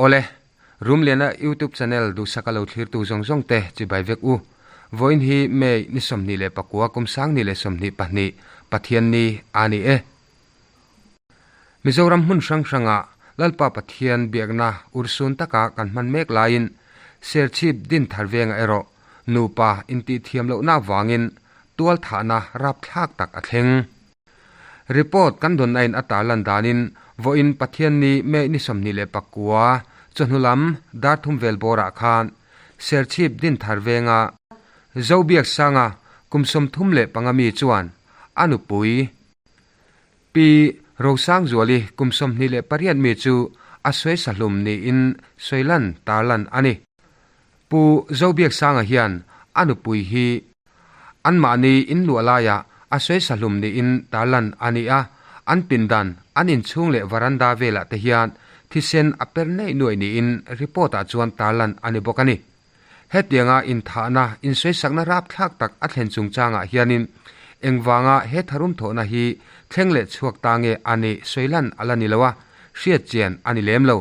Awle, Rumliana YouTube channel duhsaka lo thlirtu zawng zawng te chibai vek u. Vawiin hi May ni 29 kum 2022 Pathianni a ni e. Mizoram hmun hrang hrangah Lalpa Pathian biakna urhsun taka kan hman mek laiin Serchhip Dinthar venga erawh nupa intihthiam lohna avangin tualthahna rapthlak tak a thleng. Report kan dawn nain a tarlan danin vawiin Pathianni May ni 29 chawhnu lam dar thum vel bawrah khan Serchhip Dinthar venga Zobiaksanga kum 35 mi chuan a nupui Pi Rosangzuali kum 28 mi chu a sawi sahlum niin sawilan tarlan a ni. Pu Zobiaksanga hian a nupui hi anmahni inluah laiah a sawi sahlum niin tarlan a ni a, an pindan, an inchhung leh varanda velah te hian thisen a per neih nuaih niin report-ah chuan tarlan a ni bawk a ni. Hetianga inthahna, insawisakna rapthlak tak a thlen chungchangah hianin engvanga he tharum thawhna hi thleng leh chhuak ta nge a nih sawilan a la ni lo a, hriat chian a ni lem lo.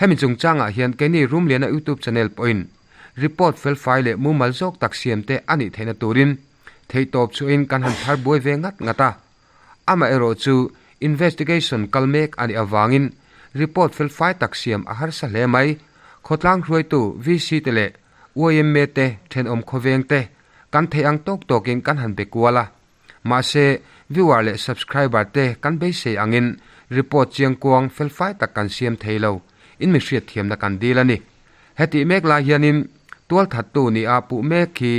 Hemi chungchangah hian keini Rumliana YouTube channel pawhin report felfai leh mumal zawk tak siam te a nih theihna turin theihtawp chhuahin kan han thar buai ve ngat ngat a. Amaherawh chu investigation kal mek a nih avangin report felfai tak siam a harsa hle mai. Khawtlang hruaitu VC te leh YMA te thenawm khawveng te kan theih ang tawk tawkin kan han be kual a. Mahse viewer leh subscriber te kan beisei angin report chiangkuang felfai tak kan siam thei lo in mi hriatthiamna kan dil a ni. Hetih mek lai hianin tualthattu nia puh mek hi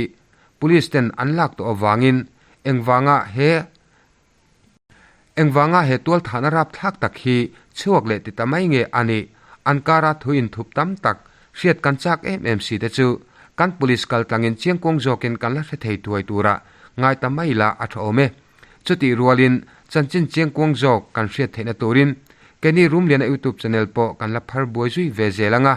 Police ten an lak tawh avangin engvanga he engvanga he tualthahna rapthlak tak hi chhuak leh ti ta mai nge a nih? An kara thu inthup tam tak hriat kan chak em em si te chu kan police kal tlangin chiangkuang zawkin kan la hre thei thuai tura ngai ta mai la a tha awm e. Chutih rualin chanchin chiangkuang zawk kan hriat theihna turin keini Rumliana YouTube channel pawh kan la phar buai zui ve zel ang a.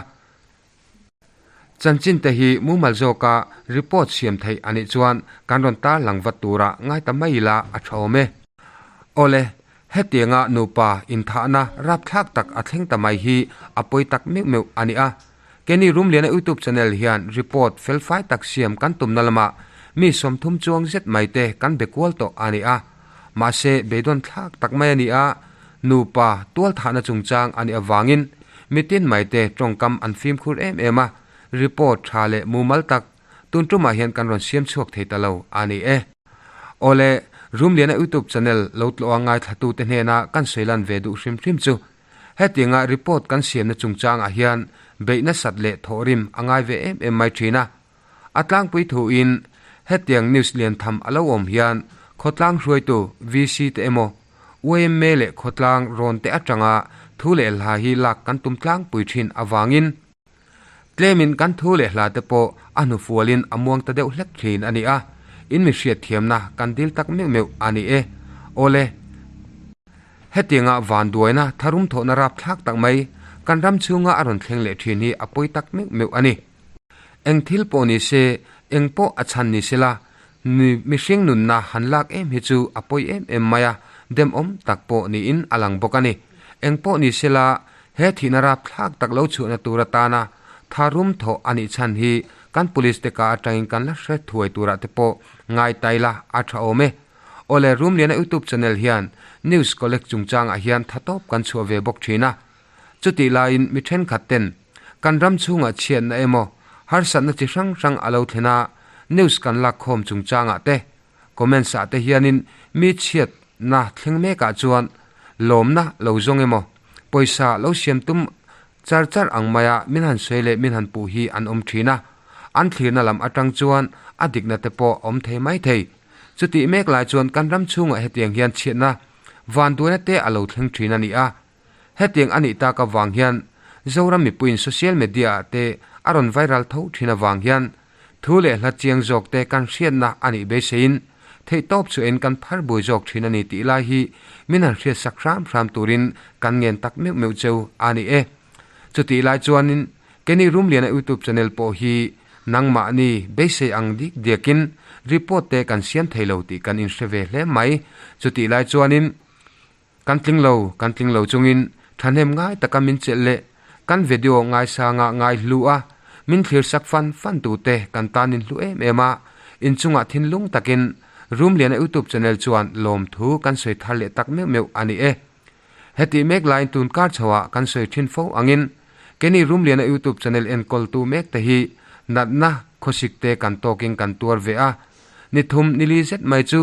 Chanchin te hi mumal zawka report siam theih a nih chuan kan rawn tarlang vat tura ngai ta mai ila a tha awm e. Awle, hetianga nupa inthahna rapthlak tak a thleng ta mai hi a pawi tak meuh meuh a ni a. Keini Rumliana YouTube channel hian report felfai tak siam kan tumna lamah mi 30 chuang zet mai te kan be kual tawh a ni a. Mahse, beidawn thlak tak mai a ni a, nupa tualthahna chungchang a nih avangin mitin mai te tawngkam an fimkhur em em a, report tha leh mumal tak tun tumah hian kan rawn siam chhuak thei ta lo a ni e. Awle, Rumliana YouTube channel lo tlawh a ngaithla te hnena kan sawi lan ve duh hrim hrim chu hetianga report kan siamna chungchangah hian beihna sat leh thawhrim a ngai ve em em mai thin a. A tlangpui thuin hetiang news lian tham a lo awm hian khawtlang hruaitu VC te emaw YMA leh khawtlang rawn te atanga thu leh hla hi lak kan tum tlangpui thin avangin tlemin kan thu leh hla te pawh a hnufualin a muang ta deuh hlek thin a ni a, in mi hriatthiamna kan dil tak meuh meuh a ni e. Awle. Hetianga vanduaina tharum thawhna rapthlak tak mai kan ram chhunga a rawn thleng leh thin hi a pawi tak meuh meuh a ni. Eng thil pawh ni se, eng pawh a chhan ni se la, mihring nunna han lak em hi chu a pawi em em mai a, demawm tak pawh niin a lang bawk a ni. Eng pawh ni se la, he thihna rapthlak tak lo chhuahna tur atana tharum thawh a nih chhan hi kan police te ka atangin kan la hre thuai turah te pawh ngai tai la a tha awm e. Awle, Rumliana YouTube channel hian news collect chungchangah hian tha tawp kan chhuah ve bawk thin a. Chutih laiin mi thenkhat ten kan ram chhungah chhiatna emaw harsatna chi hrang hrang a lo thlen a, news kan lak khawm chungchangah te, comments ah te hianin mi chhiatna thleng mekah chuan lawmna lo zawng emaw pawisa lo siam tum char char ang maia min han sawi leh min han puh hi an awm thin a, an thlirna lam atang chuan a dikna te pawh a awm thei mai thei. Chutih mek lai chuan kan ram chhungah hetiang hian chhiatna vanduaina te a lo thleng thin a ni a. Hetiang a nih tak avang hian Zoram mipuiin social media ah te a rawn viral tho thin avang hian thu leh hla chiang zawk te kan hriatna a nih beiseiin theihtawp chuahin kan phar buai zawk thin a ni tih lai hi min han hriatsak hram hram turin kan ngen tak meuh meuh cheu a ni e. Chutih lai chuanin keini Rumliana YouTube channel pawh hi nangmahni beisei ang dik diakin report te kan siam thei lo tih kan inhre ve hle mai. Chutih lai chuanin Kan tling lo, kan tling lo chungin thahnem ngai taka min chelh leh Kan video ngaisanga ngai hlu a, min thlir sak fan fan tute kan tan in hlu em em a, inchungah thinlung takin Rumliana YouTube channel chuan lawmthu kan sawi thar leh tak meuh meuh a ni e. Hetih mek laiin tun kar chhoah kan sawi thin fo angin keini Rumliana YouTube channel enkawltu mek te hi natna khawsik te kan tawkin kan tuar ve a, ni thum ni li zet mai chu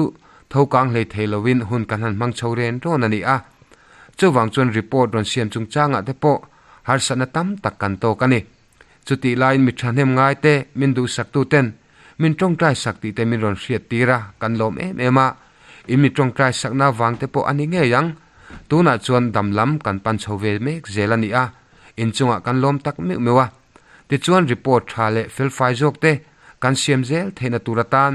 tho kang hlei thei loin hun kan han hmang chho ren rawn a ni a. Chuvang chuan report rawn siam chungchangah te pawh harsatna tam tak kan tawk a ni. Chutih laiin mi thahnem ngai te, min duhsaktu ten min tawngtai sak tih te min rawn hriat tir a, kan lawm em em a. In mi tawngtai sakna vang te pawh a ni ngei ang. Tunah chuan dam lam kan pan chho ve mek zel a ni a, inchungah kan lawm tak meuh meuh a. Tichuan report tha leh felfai zawk te kan siam zel theihna tur atan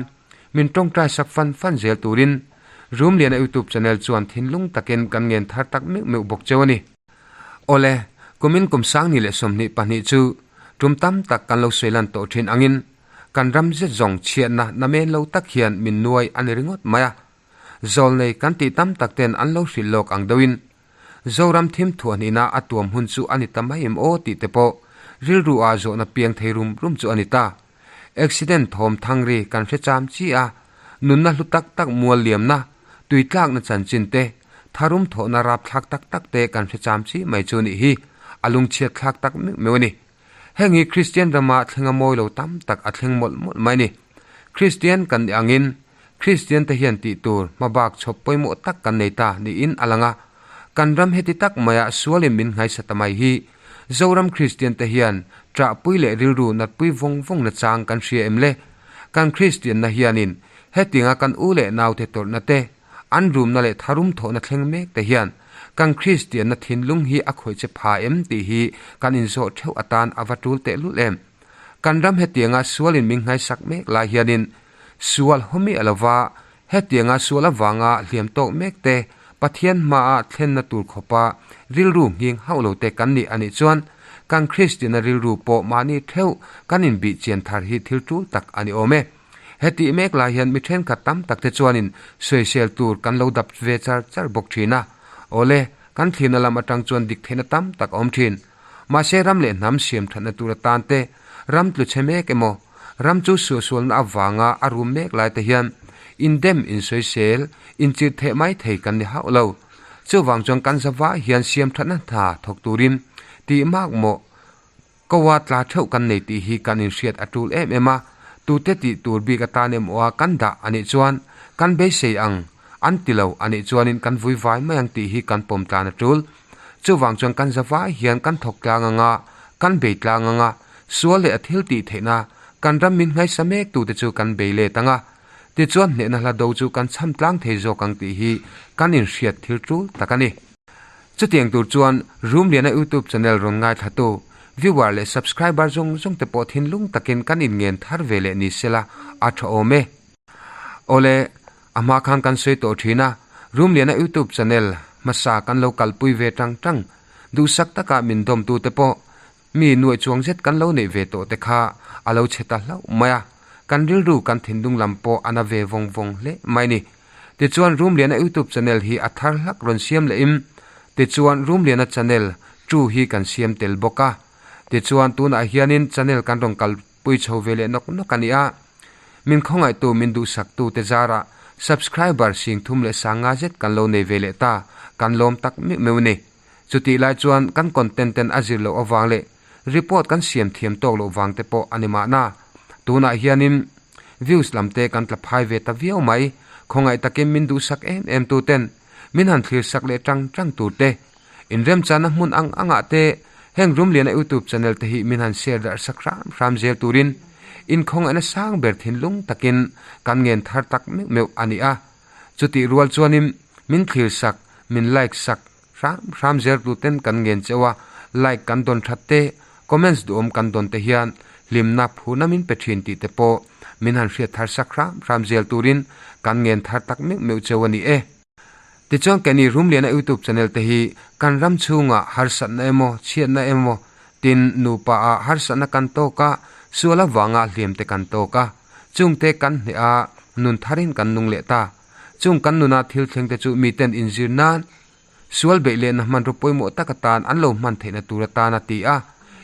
min tawngtai sak fan fan zel turin Rumliana YouTube channel chuan thinlung takin kan ngen thar tak meuh meuh bawk cheu a ni. Awle, kumin kum sangni leh 22 chu tum tam tak kan lo sawi lan tawh thin angin kan ram zet zawng chhiatna namen lo tak hian min nuai a ni ringawt mai a. Zawlnei kan tih tam tak ten an lo hrilh lawk ang deuhin Zoram thim thuahnihna a tuam hun chu a ni ta mai em aw tih te pawh rilru ah zawhna piang thei rum rum chu a ni ta. Accident thawm thang ri kan hre cham chi a, nunna hlu tak tak mual liamna, tui tlakna chanchin te, tharum thawhna rap thlak tak tak te kan hre cham chi mai chu nih hi a lungchhiat thlak tak meuh meuh a ni. Heng hi Kristian rama thlenga mawi lo tam tak a thleng mawlh mawlh mai a ni. Kristian kan nih angin Kristian te hian tih tur hmabak chhawp pawimawh tak kan nei ta niin a lang a. Kan ram heti tak maia sualin min nghaisa ta mai hi Zoram Kristian te hian ṭahpui leh rilru natpui vawng vawng na chang kan hria em le? Kan Kristianna hianin hetinga kan u leh naute tawrhna te, an rumna leh tharum thawhna thleng mek te hian kan Kristianna thinlung hi a khawih che pha em tih hi kan inzawh theuh atan a va tul tehlul em? Kan ram hetianga sualin min nghaisak mek lai hianin Sual haw miah lova hetianga sual avanga hliam tawk mek te Pathian hmaa thlenna tur khawpa rilru nghing hauh lo te kan nih a nih chuan kan Kristiana rilru pawh mahni theuh kan inbih chian thar hi thil tul tak a ni awm e. Hetih mek lai hian mi thenkhat tam tak te chuanin sawisel tur kan lo dap ve char char bawk thin a. Awle, kan thlirna lam atang chuan dik theihna tam tak a awm thin. Mahse ram leh hnam siam thatna tur atan te, ram tlu chhe mek emaw, ram chu suahsualna avanga a rum mek lai te hian indem, insawisel, inchirh theh mai thei kan ni hauh lo. Chuvang chuan kan zava hian siam thatna hna thawk turin tih mak mawh koa tla theuh kan nei tih hi kan inhriat a tul em em a, tute tih tur bik atan emaw a kan dah anih chuan kan beisei ang an ti lo anih chuanin kan vui vai mai ang tih hi kan pawm tlan a tul. Chuvang chuan kan zavai hian kan thawk tlang anga, kan bei tlang anga, sual leh a thil tih theihna kan ram min ngaisa mek tute chu kan bei let anga, tichuan hnehna hla do chu kan chham tlang thei zawk ang tih hi kan inhriat thil tul tak a ni. Chutiang tur chuan Rumliana YouTube channel rawn ngaithlatu, viewer leh subscriber zawng zawng te pawh thinlung takin kan inngen thar ve leh ni sela a tha awm e. Awle, a hma khan kan sawi tawh thin a, Rumliana YouTube channel hmasa kan lo kalpui ve tang tang. Duhsak taka min dawmtute pawh mi nuaih chuang zet kan lo neih ve tawh te kha a lo chhe ta hlauh mai a, kan rilru kan thinlung lam pawh a na ve vawng vawng hle mai ni. Tichuan Rumliana YouTube channel hi a thar hlak rawn siam leh im, tichuan Rumliana channel two hi kan siam tel bawk a. Tichuan tunah hianin channel kan rawn kal. Pui chho ve leh nawk nawk a ni a, min khawngaihtu min duhsaktu te zarah subscriber 3100 zet kan lo nei ve leh ta, kan lawm tak meuh meuh a ni. Chutih lai chuan kan content ten a zir loh avang leh report kan siam thiam tawk loh vang te pawh a ni mahna. Tunah hianin views lam te kan tla phai ve ta viau mai, khawngaih takin min duhsak em em tu ten min han thlir sak leh tang tang tur te Inremchana hmun ang angah te heng Rumliana YouTube channel te hi min han share darh sak hram hram zel turin inkhawngaihna sang ber thinlung takin kan ngen thar tak meuh meuh a ni a. Chutih rual chuanin min thlir sak, min like sak hram hram zel tuten kan ngen cheu a, like kan dawn that te, comments duhawm kan dawn te hian hlimna phurna min pe thin tih te pawh min han hriat thar sak hram hram zel turin kan ngen thar tak meuh meuh cheu a ni e. Tichuan keini Rumliana YouTube channel te hi kan ram chhungah harsatna emaw chhiatna emaw tin nupa ah harsatna kan tawk a, sual avanga hliam te kan tawk a, chungte kan hneh a nun tharin kan nung leh ta. Chung kan nuna thil thleng te chu miten inzir nan. Sual beih lehna hmanraw pawimawh tak atan an lo hman theihna tur atana ti a,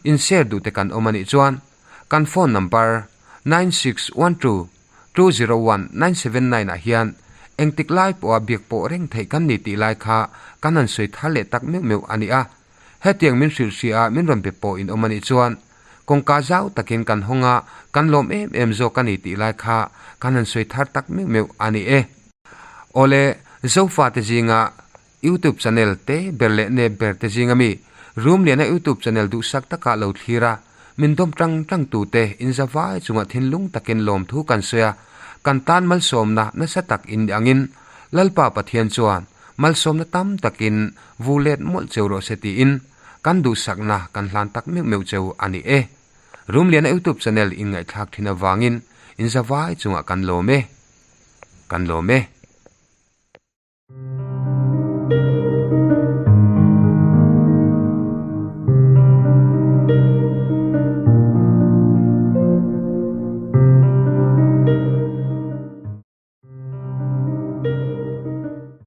in share duh te kan awm a nih chuan kan phone number 9612201979 ah hian engtik lai pawha biak pawh reng theih kan ni tih lai kha kan han sawi thar leh tak meuh meuh a ni a. Hetiang min hrilh hria a min rawn be pawh in awm a nih chuan kawngka zau takin kan hawng a, kan lawm em em zawk a ni tih lai kha kan han sawi thar tak meuh meuh a ni e. Awle, Zofate zinga YouTube channel te ber leh nep ber te zinga mi Rumliana YouTube channel duhsak taka lo thlir a, min dawm tang tang tute inzavai chunga thinlung takin lawmthu kan sawi a, kan tan malsawmna nasa tak in ni angin Lalpa Pathian chuan malsawmna tam takin vu let mawlh cheu rawh se tiin kan duhsakna kan hlan tak meuh meuh cheu a ni e. Rumliana YouTube channel in ngaihthlak thin avangin inzavai chungah kan lawm e. Kan lawm e.